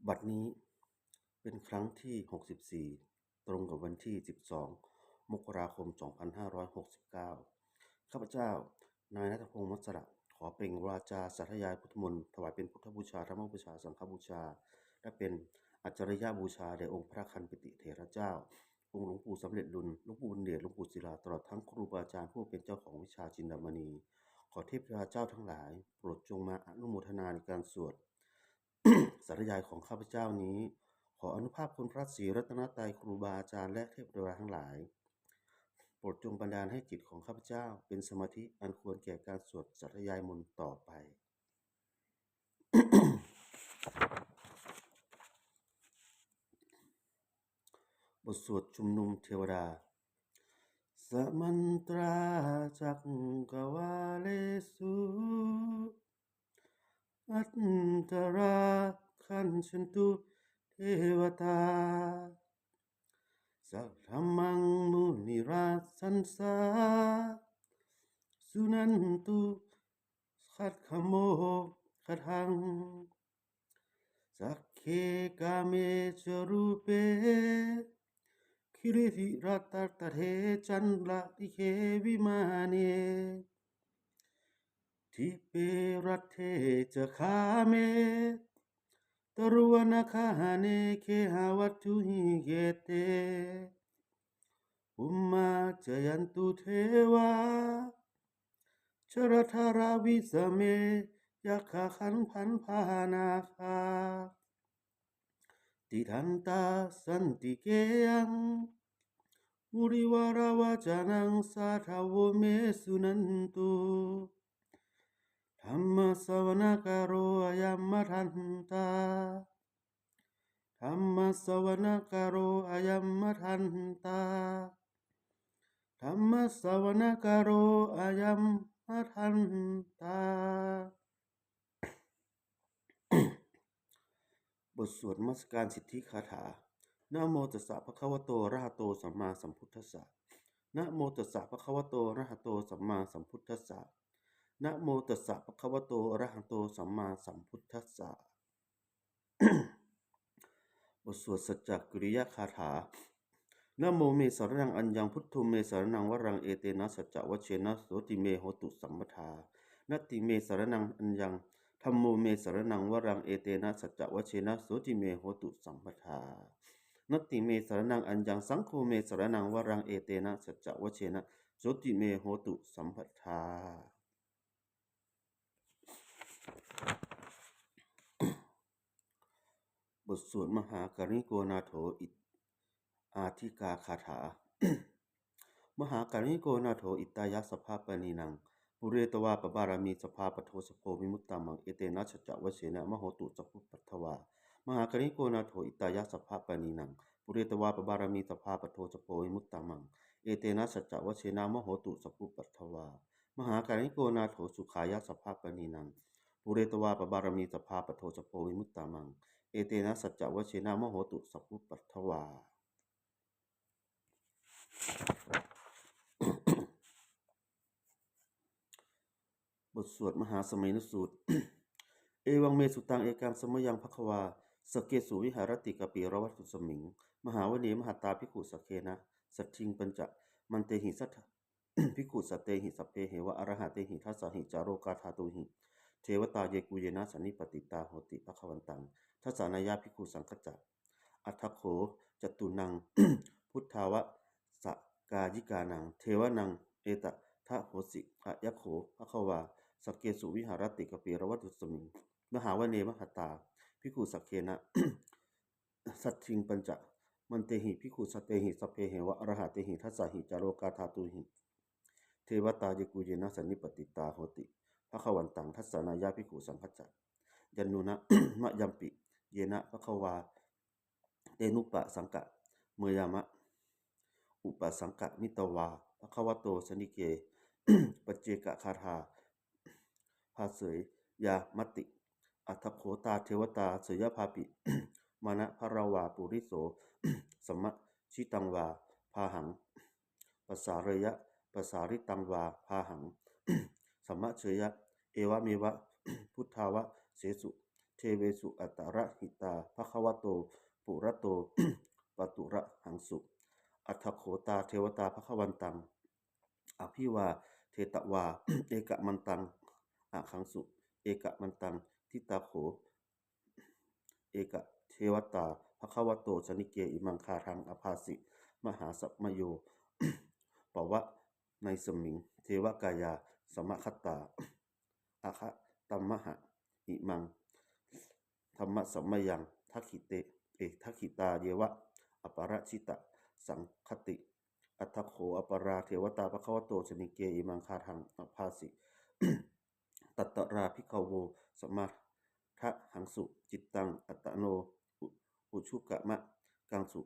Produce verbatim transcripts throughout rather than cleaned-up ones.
บัดนี้เป็นครั้งที่ หกสิบสี่ ตรงกับวันที่ สิบสอง มกราคม สองพันห้าร้อยหกสิบเก้า ข้าพเจ้า นายณัฐพงษ์ มัสสระ ขอเปล่งวาจาสาธยายพุทธมนต์ ถวายเป็นพุทธบูชา ธรรมบูชา สังฆบูชา และเป็นอาจาริยบูชาแด่องค์พระคันปิติเถระเจ้า องค์หลวงปู่สำเร็จลุน หลวงปู่บุญเดช หลวงปู่ศิลา ตลอดทั้งครูบาอาจารย์ผู้เป็นเจ้าของวิชาจินดามณี ขอเทพเทวาเจ้าทั้งหลาย โปรดจงมาอนุโมทนาในการสวด สาธยายของข้าพเจ้านี้ ขออานุภาพคุณพระศรีรัตนตรัย ครูบาอาจารย์ และเทพเทวาทั้งหลาย โปรดจงบันดาลให้จิตของข้าพเจ้าเป็นสมาธิอันควรแก่การสวดสาธยายมนต์ต่อไป บทสวดชุมนุมเทวดา Samantā cakkavāḷesu atrāgacchantu devatā, saddhammaṃ munirājassa suṇantu saggamokkhadaṃ. Sagge kāme ca rūpe girisikharataṭe cantalikkhe vimāne, dīpe raṭṭhe ca gāme taruvanagahane gehavatthumhi khette, bhummā cāyantu devā jalathalavisame yakkhagandhabbanāgā, tiṭṭhantā santike yaṃ munivaravacanaṃ sādhavo me suṇantu. Dhammassavanakālo ayambhadantā. Dhammassavanakālo ayambhadantā. Dhammassavanakālo ayambhadantā. บทสวดนมัสการสิทธิคาถา Namo tassa bhagavato arahato sammāsambuddhassa. Namo tassa bhagavato arahato sammāsambuddhassa. Namo tassa bhagavato arahato sammāsambuddhassa. บทสวดสัจจกิริยคาถา Dhammo me saraṇaṃ aññaṃ, buddho me saraṇaṃ varaṃ, etena saccavajjena sotthi me hotu sabbadā. Natthi me saraṇaṃ aññaṃ, dhammo me saraṇaṃ varaṃ, etena saccavajjena sotthi me hotu sabbadā. Natthi me saraṇaṃ aññaṃ, saṅgho me saraṇaṃ varaṃ, etena saccavajjena sotthi me hotu sabbadā. บทสวดมหาการุณิโกนาโถอิตอาทิกาคาถา Mahākāruṇiko nātho hitāya sabbapāṇinaṃ, pūretvā pāramī sabbā patto sambodhimuttamaṃ, etena saccavajjena mā hontu sabbupaddavā. Mahākāruṇiko nātho hitāya sabbapāṇinaṃ, pūretvā pāramī sabbā patto sambodhimuttamaṃ, etena saccavajjena mā hontu sabbupaddavā. Mahākāruṇiko nātho sukhāya sabbapāṇinaṃ, pūretvā pāramī sabbā patto sambodhimuttamaṃ, etena saccavajjena mā hontu sabbupaddavā. บทสวดมหาสมัยนสูตร Evaṃ me sutaṃ. Ekaṃ samayaṃ bhagavā sakkesu viharati kapilavatthusmiṃ mahāvane mahatā bhikkhusaṅghena saddhiṃ pañcamattehi saddha bhikkhusatehi sabbeheva arahantehi, dasahi ca lokadhātūhi devatā yebhuyyena sannipatitā honti bhagavantaṃ dassanāya bhikkhusaṅghañca. Atha kho catunnaṃ buddhāva sakāyikānaṃ devānaṃ etadahosi: Ayaṃ kho bhagavā sakkesu viharati kapilavatthusmiṃ mahāvane mahatā bhikkhusaṅghena saddhiṃ pañcamattehi bhikkhusatehi sabbeheva arahantehi, dasahi ca lokadhātūhi devatā yebhuyyena sannipatitā honti bhagavantaṃ dassanāya bhikkhusaṅghañca. Yannūna mayampi yena bhagavā tenupasaṅkameyyāma, upasaṅkamitvā bhagavato santike paccekagāthā bhāseyyāmāti. Atha kho tā devatā seyyathāpi mandavalā puriso sammiñjitaṃ vā bāhaṃ pasāreyya, pasāritaṃ vā bāhaṃ sammiñjeyya, evameva buddhāva sesu devesu antarahitā bhagavato purato pāturahaṃsu. Atha kho tā devatā bhagavantaṃ abhivādetvā ekamantaṃ aṭṭhaṃsu. Ekamantaṃ ṭhitā kho ekā devatā bhagavato santike imaṃ gāthaṃ abhāsi: Mahāsamayo pavanasmiṃ, devakāyā samāgatā, āgatamha imaṃ dhammasamayaṃ, dakkhitāyeva aparājitasaṅghanti. Atha kho aparā devatā bhagavato santike imaṃ gāthaṃ abhāsi: Tatra bhikkhavo samādahaṃsu, cittaṃ attano ujukamakaṃsu,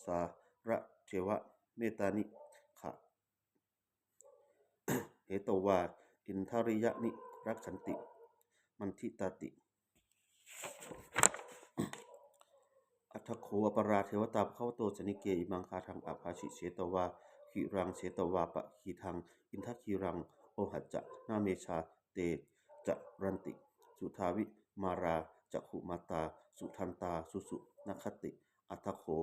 sārathīva mettāni gahetvā, indriyāni rakkhanti maṇḍitāti. Atha kho aparā devatā bhagavato santike imaṃ gāthaṃ abhāsi: Chetvā khīlaṃ chetvā palighaṃ, indakhīlaṃ ūhacca manejā, te caranti suddhā vimalā cakkhumatā, sudantā susunāgāti. Atha kho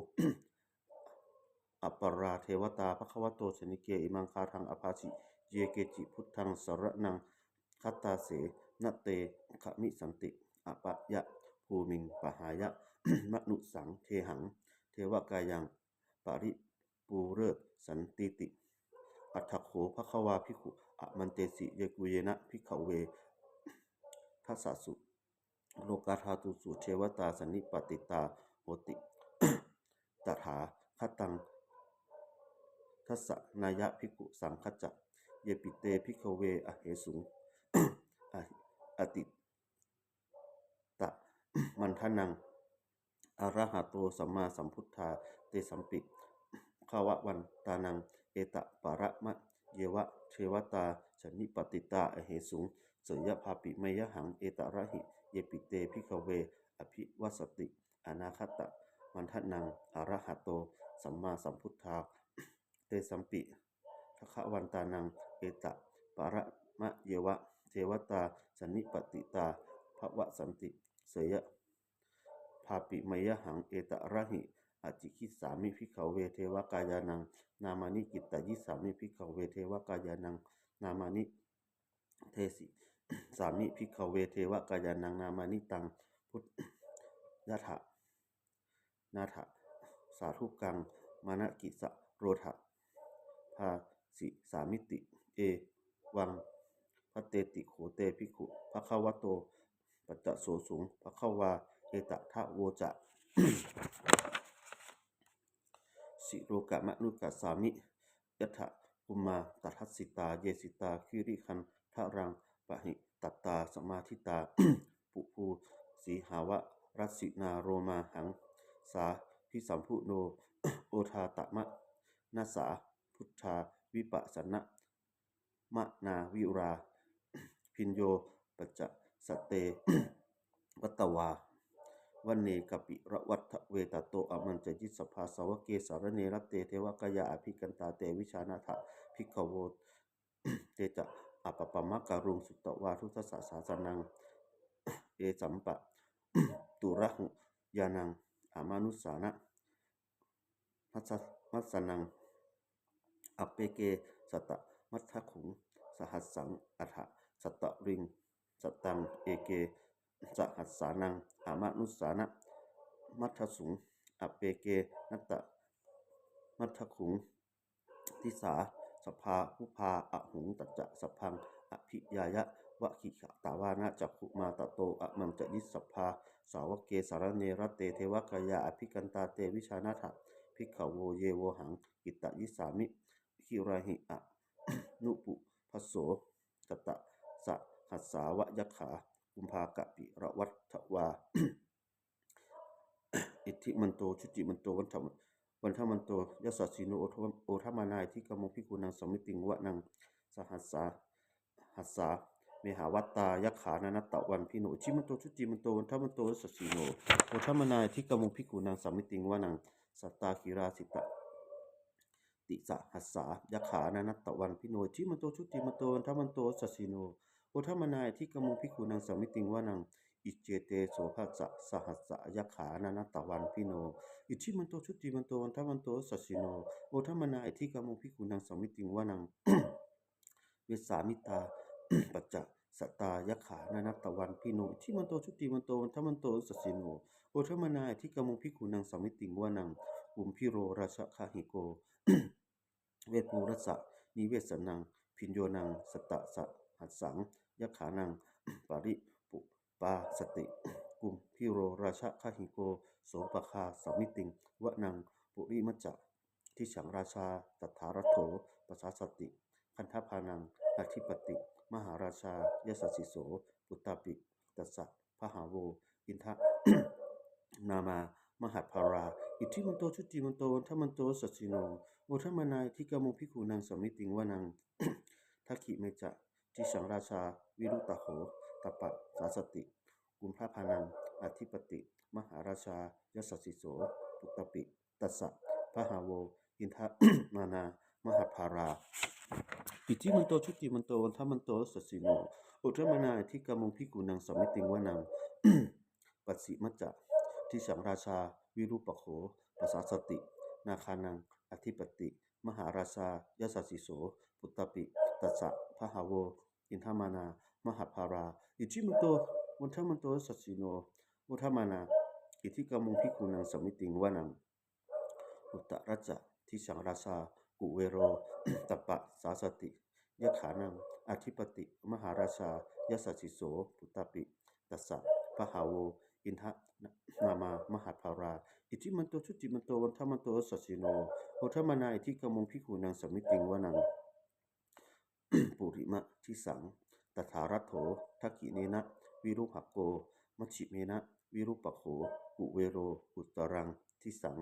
aparā devatā bhagavato santike imaṃ gāthaṃ abhāsi: Ye keci buddhaṃ saraṇaṃ gatāse, na te gamissanti apāyabhūmiṃ, pahāya mānusaṃ dehaṃ, devakāyaṃ paripūressantīti. Atha kho bhagavā bhikkhū āmantesi: Yebhuyyena bhikkhave dasasu lokadhātūsu devatā sannipatitā honti tathāgataṃ dassanāya bhikkhusaṅghañca. Yepi te bhikkhave ahesuṃ atītamaddhānaṃ arahato sammāsambuddhā, tesampi bhagavantānaṃ etaparamāyeva devatā sannipatitā ahesuṃ, seyyathāpi mayhaṃ etarahi. Yepi te bhikkhave abhivāsanti anāgatamaddhānaṃ arahato sammāsambuddhā, tesampi bhagavantānaṃ etaparamāyeva devatā sannipatitā bhavissanti, seyyathāpi mayhaṃ etarahi. Ācikkhissāmi bhikkhave devakāyānaṃ nāmāni, kittayissāmi bhikkhave devakāyānaṃ nāmāni, desissāmi bhikkhave devakāyānaṃ nāmāni, taṃ buddhajānatha sādhukaṃ manasikarotha bhāsissāmīti. Evaṃ bhanteti kho te bhikkhū bhagavato paccassosuṃ. Bhagavā etadavoca: Silokamanukassāmi, yattha bhummā tadassitā, ye sitā girigabbharaṃ, pahitattā samāhitā. Puthū sīhāva rassakā, lomahaṃsābhisambhuno, odātamanasā suddhā, vippasannamanāvilā. Bhiyyo pañcasate ñatvā, vane kāpilavatthave, tato āmantayi satthā, sāvake sāsane rate. Devakāyā abhikkantā, te vijānātha bhikkhavo. Te ca ātappamakaruṃ, sutvā buddhassa sāsanaṃ. Ye sabbadurahu ñāṇaṃ, amanussāna massa-, massanaṃ. Appeke satamaddakkhuṃ, sahassaṃ atha sattariṃ. Sataṃ eke sahassānaṃ, amanussānamaddasuṃ. Appekenantamaddakkhuṃ, disā sabbā phuṭā ahuṃ. Tañca sabbaṃ abhiññāya, vavakkhitvāna cakkhumā, tato āmantayi satthā, sāvake sāsane rate. Devakāyā abhikkantā, te vijānātha bhikkhavo. Ye vohaṃ kittayissāmi, girāhi anupubbaso. Sattasahassā va yakkhā, bhummā kāpilavatthavā, iddhimanto jutimanto, vaṇṇa-, vaṇṇavanto yasassino. Odha-, odātamayanti khamaṃ, bhikkhūnaṃ samitiṃ vanaṃ. Sattasahassā mehāvatā, yakkhā nānattavaṇṇino, iddhimanto jutimanto, vaṇṇavanto yasassino. Odātamayanti khamaṃ, bhikkhūnaṃ samitiṃ vanaṃ. Sātāgirā satta tisahassā, yakkhā nānattavaṇṇino, iddhimanto jutimanto, vaṇṇavanto yasassino. Odātamayanti khamaṃ, bhikkhūnaṃ samitiṃ vanaṃ. Iccete soḷasasahassā yakkhā nānattavaṇṇino, iddhimanto jutimanto vaṇṇavanto yasassino, modamānā abhikkāmuṃ bhikkhūnaṃ samitiṃ vanaṃ. Vessāmittā pañcasatā yakkhā nānattavaṇṇino, iddhimanto jutimanto vaṇṇavanto yasassino, modamānā abhikkāmuṃ bhikkhūnaṃ samitiṃ vanaṃ. Kumbhīro rājagahiko vepullassa nivesanaṃ, bhiyyo naṃ satasahassaṃ yakkhānaṃ payirupāsati, kumbhīro rājagahiko sopāga samitiṃ vanaṃ. Purimañca disaṃ rājā dhataraṭṭho pasāsati, gandhabbānaṃ ādhipati mahārājā yasassi so. Puttāpi tassa bahavo indanāmā mahabbalā, iddhimanto jutimanto vaṇṇavanto yasassino, modamānā abhikkāmuṃ bhikkhūnaṃ samitiṃ vanaṃ. Dakkhiṇañca disaṃ rājā virūḷho tappasāsati, gandhabbānaṃ ādhipati mahārājā yasassi so. Puttāpi tassa bahavo indanāmā mahabbalā, iddhimanto jutimanto vaṇṇavanto yasassino, modamānā abhikkāmuṃ bhikkhūnaṃ samitiṃ vanaṃ. Pacchimañca disaṃ rājā virūpakkho pasāsati, nāgānaṃ ādhipati mahārājā yasassi so. Puttāpi tassa bahavo indanāmā mahabbalā, iddhimanto vaṇṇavanto yasassino, modamānā abhikkāmuṃ bhikkhūnaṃ samitiṃ vanaṃ. Uttarañca disaṃ rājā kuvero tappasāsati, yakkhānaṃ ādhipati mahārājā yasassi so. Puttāpi tassa bahavo indanāmā mahabbalā, iddhimanto jutimanto vaṇṇavanto yasassino, modamānā abhikkāmuṃ bhikkhūnaṃ samitiṃ vanaṃ. Purimadisaṃ dhataraṭṭho, dakkhiṇena virūḷhako, majjhimena virūpakkho, kuvero uttaraṃ disaṃ.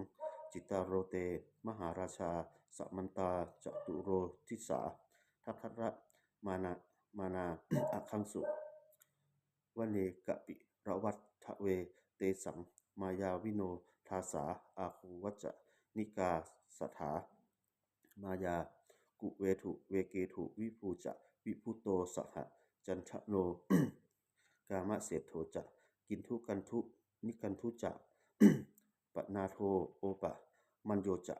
Cattāro te mahārājā samantā caturo disā, daddallamānā aṭṭhaṃsu vane kāpilavatthave. Tesaṃ māyāvino dāsā āgū vañcanikā saṭhā, māyā kuṭeṇḍu veṭeṇḍu viṭū ca viṭuṭo saha candano kāmaseṭṭho ca kinnughaṇḍu nighaṇḍu ca, panādo opamañño ca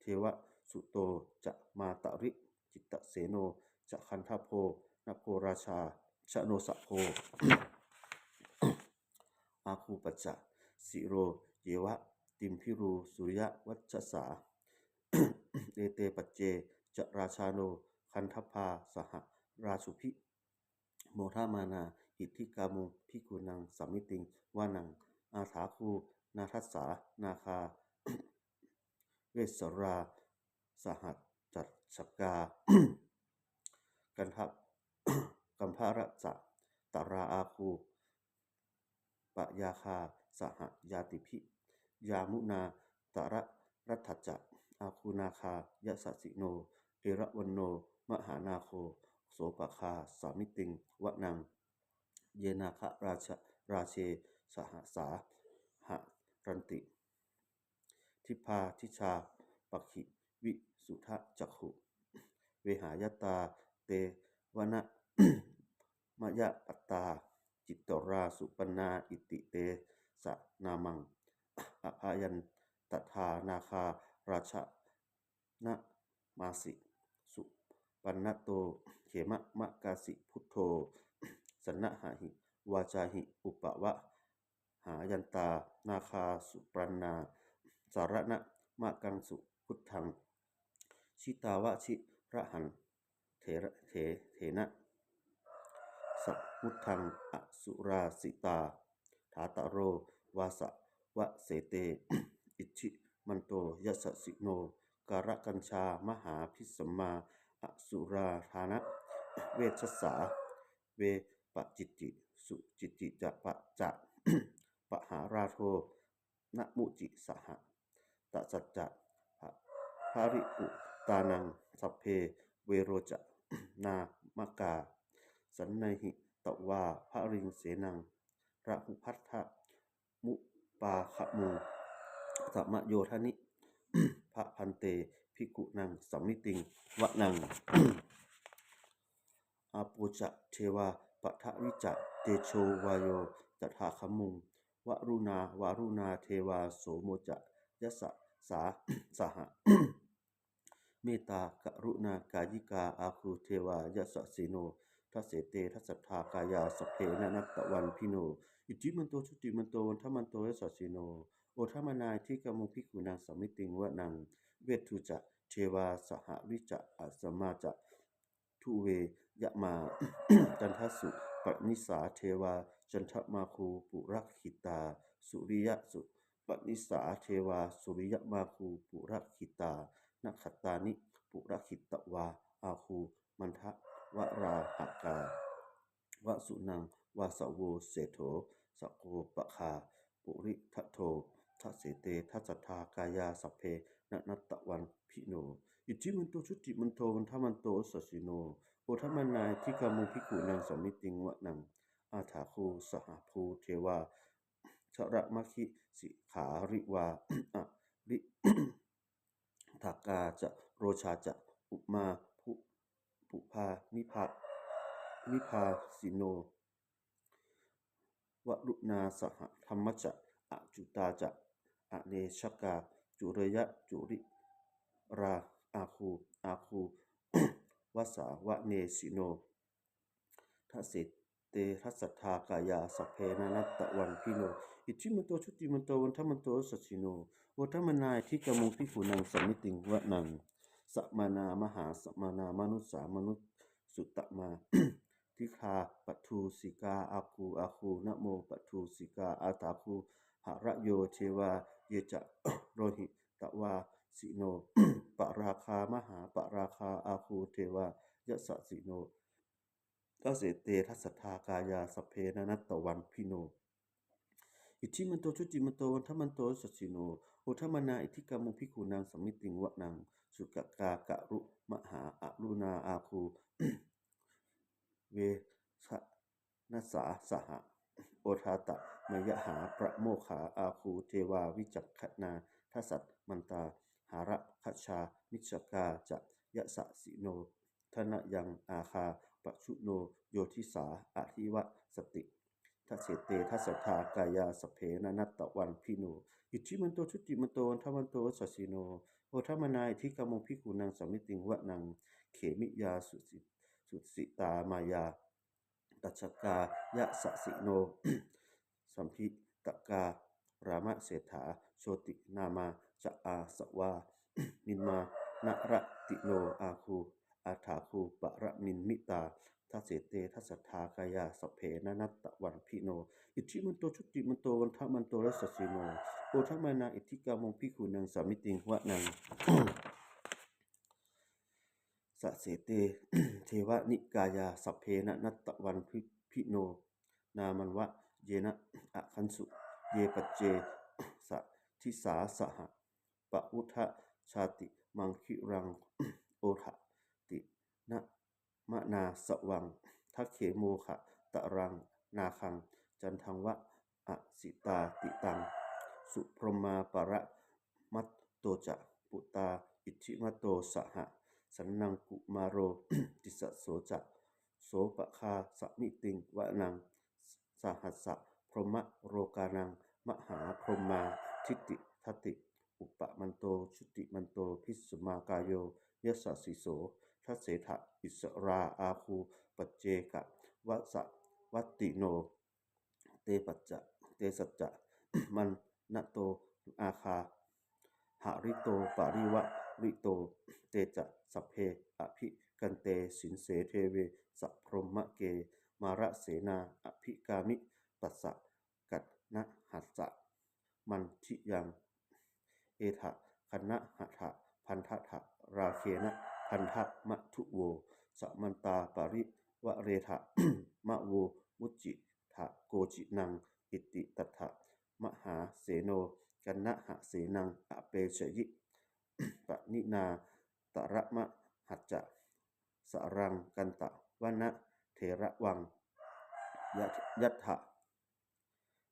devasūto ca mātali cittaseno ca gandhabbo naḷo rājā janosabho, āgū pañcasikho ceva timbarū suriyavacchasā. Ete pañce ca rājāno gandhabbā saha rājubhi, modamānā abhikkāmuṃ bhikkhūnaṃ samitiṃ vanaṃ. Athāgū nandassa nāgā vesālā sahatacchakā, kambalassatarā āgū pāyāgā saha ñātibhi, yāmunā dhataraṭṭhā ca āgū nāgā yasassino, erāvaṇo mahānāgo sopāga samitiṃ vanaṃ. Ye nāgarāje sahasā haranti, dibbā dijā pakkhi visuddhacakkhū, vehāyatā te vanamayappattā, citrā supaṇṇā iti tesa nāmaṃ. Abhayantadā nāgarājānamāsi, supaṇṇato khemamakāsi buddho, saṇhāhi vācāhi upavhayantā, nāgā supaṇṇā saraṇamakaṃsu buddhaṃ. Jitā vajirahatthena, samuddaṃ asurā sitā, bhātaro vāsavassete, iddhimanto yasassino, kālakañjā mahābhismā, asurā dānaveghasā, vepacitti sucitti ca pa- ca, pahārādo namucī saha. Tañca baliputtānaṃ sabbe verocanāmakā, sannayhitvā baliṃ senaṃ, rāhubhaddamupāgamuṃ, samayodāni bhaddante bhikkhūnaṃ samitiṃ vanaṃ. Āpo ca devā paṭhavī ca tejo vāyo tadāgamuṃ. Varuṇā vāruṇā devā somo ca yasasā saha. Mettākaruṇākāyikā āgū devā yasassino. Dasete dasadhā kāyā sabbe nānattavaṇṇino. Iddhimanto jutimanto vaṇṇavanto yasassino. Odātamanā abhikkāmuṃ bhikkhūnaṃ samitiṃ vanaṃ. Veṇḍū ca devā sahalī ca asamā ca duve yamā. Candassūpanisā devā candamāgū purakkhitā. Suriyassūpanisā devā suriyamāgū purakkhitā. Nakkhattāni purakkhitvā āgū mandavalāhakā. Vasūnaṃ vāsavo seṭṭho sakko pāga purindado. Dasete dasadhā kāyā sabbe nānattavaṇṇino. Iddhimanto jutimanto vaṇṇavanto yasassino. Odātamanā abhikkāmuṃ bhikkhūnaṃ samitiṃ vanaṃ. Athāgū sahabhū devā jalamaggisikhāriva. Ariṭṭhakā ca rojā ca ummāpupphanibhāsino. Varuṇā sahadhammā ca accutā ca anejakā. Pūreyyaṃ pūreyyāma āgū āgū vāsavanesino. Dasete dasadhā kāyā sabbe nānattavaṇṇino. Iddhimanto jutimanto vaṇṇavanto yasassino. Odātamanā abhikkāmuṃ bhikkhūnaṃ samitiṃ vanaṃ. Samānā mahāsamānā mānusā mānusuttamā. Khiḍḍāpadosikā āgū āgū nāmopadosikā. Athāgū harayo devā ye ca lohitavāsino. Pāragā mahāpāragā āgū devā yasassino. Dasete dasadhā kāyā sabbe nānattavaṇṇino. Iddhimanto jutimanto vaṇṇavanto yasassino. Odātamanā abhikkāmuṃ bhikkhūnaṃ samitiṃ vanaṃ. Sukkā karumhā aruṇā āgū veganasā saha. Odātamayhā pāmokkhā āgū devā vicakkhaṇā. Dasāmantā hāragajā missakā ca yasassino. Thanayaṃ āgā pajjunno yo disā abhivassati. Dasete dasadhā kāyā sabbe nānattavaṇṇino. Iddhimanto jutimanto vaṇṇavanto yasassino. Odātamanā abhikkāmuṃ bhikkhūnaṃ samitiṃ vanaṃ. Khemiyā tusitā māyā pañcasakā yasassino. Lambitakā lāmaseṭṭhā jotināmā ca āsavā. Nimmānaratino āgū athāgū paranimmitā. Dasete dasadhā kāyā sabbe nānattavaṇṇino. Iddhimanto jutimanto vaṇṇavanto yasassino. Odātamanā abhikkāmuṃ bhikkhūnaṃ samitiṃ vanaṃ. Saṭṭhete devanikāyā sabbe nānattavaṇṇino. Nāmanvayena āgañchu ye pacce sadisā saha. Pavutthajātimakkhilaṃ oghatiṇamanāsavaṃ. Dakkhemoghataraṃ nāgaṃ candaṃva asitātitaṃ. Subrahmā paramatto ca puttā iddhimato saha. Sanaṅkumāro tisso ca sopāga samitiṃ vanaṃ. Sahassabrahmalokānaṃ mahābrahmā ṭhitidhati. Upapanno jutimanto bhismākāyo yasassi so. Dasettha issarā āgū paccekavasavattino. Te pañca, te saccavajjantā āgā hārito parivārito. Te ca sabbe abhikkante sinde deve sabrahmake. Mārasenā abhikkāmi passa kaṇhassa mandiyaṃ. Etha gaṇhatha bandhatha rāgena bandhamatthu vo. Samantā parivāretha mā vo muñcittha koci naṃ. Iti tattha mahāseno kaṇhasenaṃ apesayi. Pāṇinā talamāhacca saraṃ katvāna bheravaṃ. Yathā,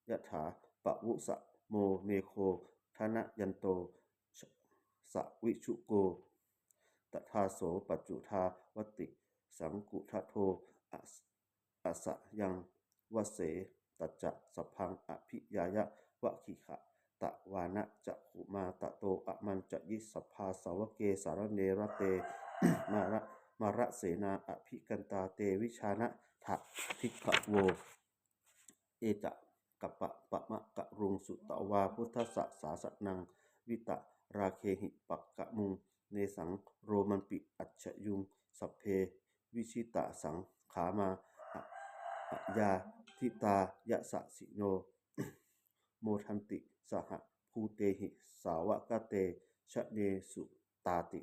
yathā pāvussako megho thanayanto savijjuko. Tadā so paccudāvatti saṅkuddho as-, asayaṃ vase tassa sabbaṃ abhiññāya vavakkhitvāna cakkhumā tato āmantayi satthā sāvake sāsane rate māra mārasenā abhikkantā te vijānātha bhikkhavo. Etaṃ kappamakaruṃ sutvā buddhassa sāsanaṃ vītarāgehi pakkāmuṃ nesaṃ lomampi iñjayuṃ sabbe vijitasaṅgāmā aññāsita yasassino modanti saha bhūtehi sāvakā te janesutāti.